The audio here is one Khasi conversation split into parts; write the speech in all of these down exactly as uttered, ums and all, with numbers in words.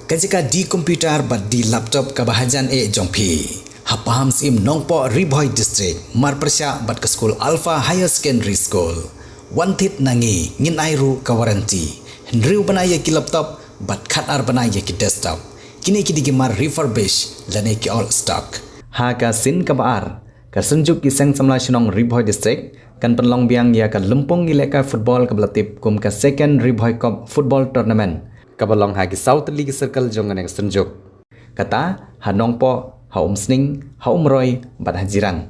Ka jaka di computer bad di laptop kaba hajan eh jong phi, ha Pahamsyiem Nongpoh, Ri Bhoi District, marpyrshah bad ka skul Alpha Higher Secondary School. Wan thied na ngi, ngin ai ruh ka warranty. Hynriew bnai ïa ki laptop bad khatar bnai ïa ki desktop. Kine ki dei ki mar refurbish lane ki old stock. Ha ka sien kaba ar, ka Synjuk ki Seng Samla Shnong Ri Bhoi District kan pynlong biang ïa ka lympung ïalehkai football kaba la tip kum ka Second Ri Bhoi Cup Football Tournament, kaba long ha ki saw tylli ki circle jong kane ka synjuk. Kata, ha Nongpoh, ha Umsning, ha Umroi bad ha Jirang.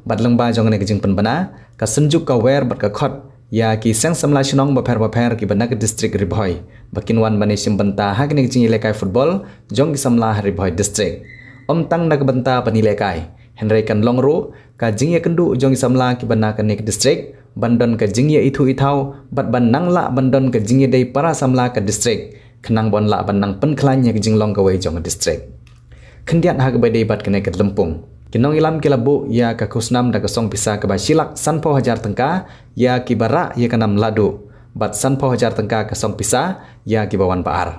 Bad lyngba jong kane ka jingpynbna, ka synjuk ka wer bad ka khot ïa ki seng samla shnong bapher bapher kiba na ka district Ri Bhoi ba kin wan ban ïashim bynta ha kane ka jingïalehkai football jong ki samla ha Ri Bhoi District. Ym tang na ka bynta ban ïalehkai, hynrei kan long ruh ka jingïakynduh jong ki samla kiba na kane ka district ban don ka jingïaithuh ithaw bad ban nang lah ban don ka jingïadei para samla ka district, khnang ban lah ban nang pynkhlaiñ ïa ka jinglong kawei jong ka district. Khyndiat ha kaba ïadei bad kane ka lympung, ki nongïalam ki la buh ïa ka khusnam da ka song pisa kaba shi lak sanphew hajar tyngka ïa kiba rah ïa ka nam lahduh, bad sanphew hajar tyngka ka song pisa ïa kiba wan ba ar.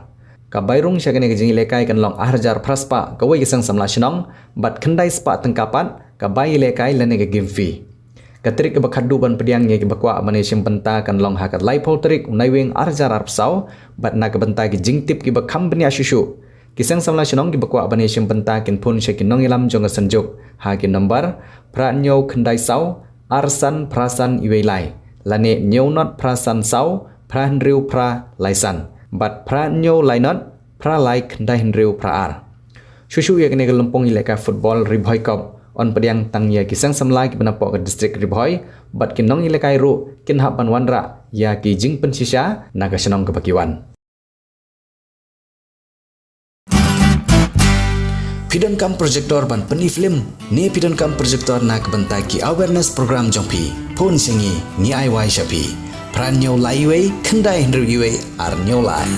Ka bai rung sha kane ka jingïalehkai kan long ar hajar phra spah kawei ka seng samla shnong, bad khyndai spah tyngka pat ka bai ïalehkai lane ka game fee. Ka tarik kaba khatduh ban pdiang ïa kiba kwah ban ïashim bynta kan long ha ka laiphew tarik u Naiwieng ar hajar arphew saw, bad na ka bynta ki jingtip kiba kham bniah shuh shuh, ki seng samla shnong kiba kwah ban ïashim bynta kin phone sha ki nongïalam jong ka synjuk ha ki nombar phra hynñiew khyndai saw ar san phra san iwei lai, lane hynñiew not phra san saw phra hynriew phra lai san, bad phra hynñiew lai not phra lai khyndai hynriew phra ar. Shuh shuh ïa kane ka lympung ïalehkai football Ri Bhoi Cup yn pdiang tang ïa ki seng samla kiba napoh ka district Ri Bhoi, bad ki nongïalehkai ruh kin hap ban wanrah ïa ki jingpynshisha na ka shnong kaba ki wan. Phi donkam projector ban pyni film, ne phi donkam projector na ka bynta ki awareness program jong phi? Phone sha ngi, ngi ai wai sha phi. Phra hynñiew lai iwei khyndai hynriew iwei ar hynñiew lai.